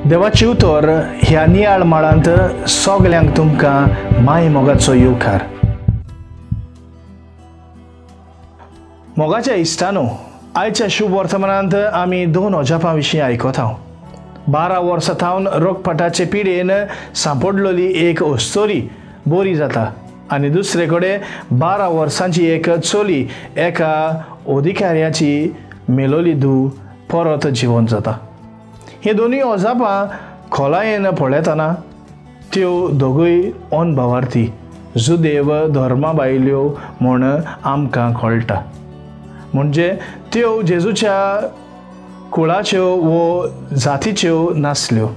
देवाची उतर ह्या नियाळ माळांत सगल्यांक तुमकां माय मोगाचो येवकार। मोगाच्या इश्टानो, आयच्या शुभ वर्तमानांत आमी दोन अजापां विशीं आयकता। 12 वर्सां थावन रोगपाटाचे पिडेन सांपडलेली एक अस्तोरी बरी जाता आनी दुसरे कडेन 12 वर्सांची एक चली एका अधिकाऱ्याची मेलोली धूव परत जिवन जाता। हे दोनूय अजापां खोलायेन पळयतना त्यो दोगूय अनभावार्थी जुदेव धर्मा भायल्यो म्हूण आमकां कळटा। म्हणजे त्यो जेजूच्या कुळाच्यो वो जातीच्यो नासल्यो,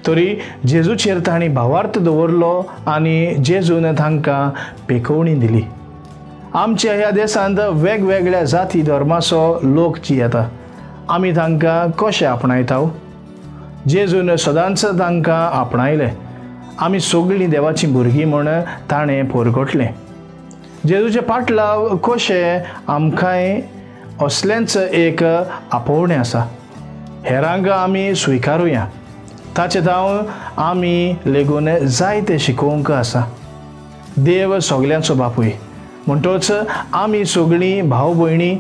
तरी जेजूचेर तांणी भावार्थ दवरलो आनी जेजून तांकां पेकोवणी दिली। आमच्या ह्या देशांत वेगवेगळ्या जाती धर्माचो लोक जियेता, आमी तांकां कशें आपणायता? जेजून सदांच तांकां आपणायलें। आमी सगळीं देवाचीं भुरगीं म्हूण ताणें परगटलें। जेजूचे पाटलाव कशें आमकांय असलेंच एक आपोवणें आसा। हेरांक आमी स्विकारुया, ताचे धांव आमी लेगून जायते शिकोवंक आसा। देव सगल्यांचो बापूय म्हणटोच आमी सगळीं भाव भयणी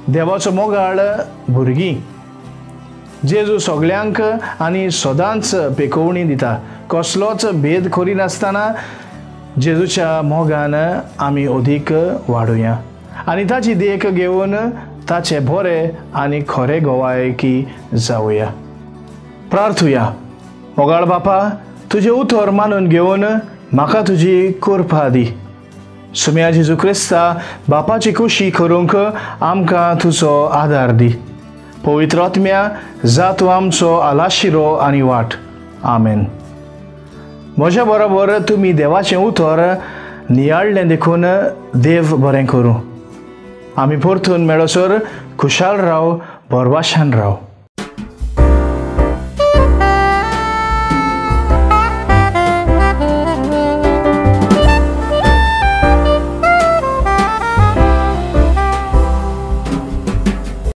देवाचो मोगाळ भुरगीं। जेजू सगल्यांक आनी सदांच पेकोवणी दिता, कसलोच भेद करिनासतना जेजूच्या मोगान आमी अदीक वाडुया आनी ताची देख घेवन ताचे बरे आनी खरे गोवायकी जावया। प्रार्थुया। मोगाळ बापा, तुजें उतर मानून घेवन म्हाका तुजी कृपा दी। सुम्या जेजू क्रिस्ता बापाची खुशी करूंक आमकां तुजो आदार दी। पवित्र आत्म्या जा तूं आमचो आलाशिरो आनी वाट। आमेन। म्हज्या बरोबर तुमी देवाचें उतर नियाळ्ळें देखून देव बरें करूं। आमी परतून मेळसर खुशाल राव, भरवाशान राव।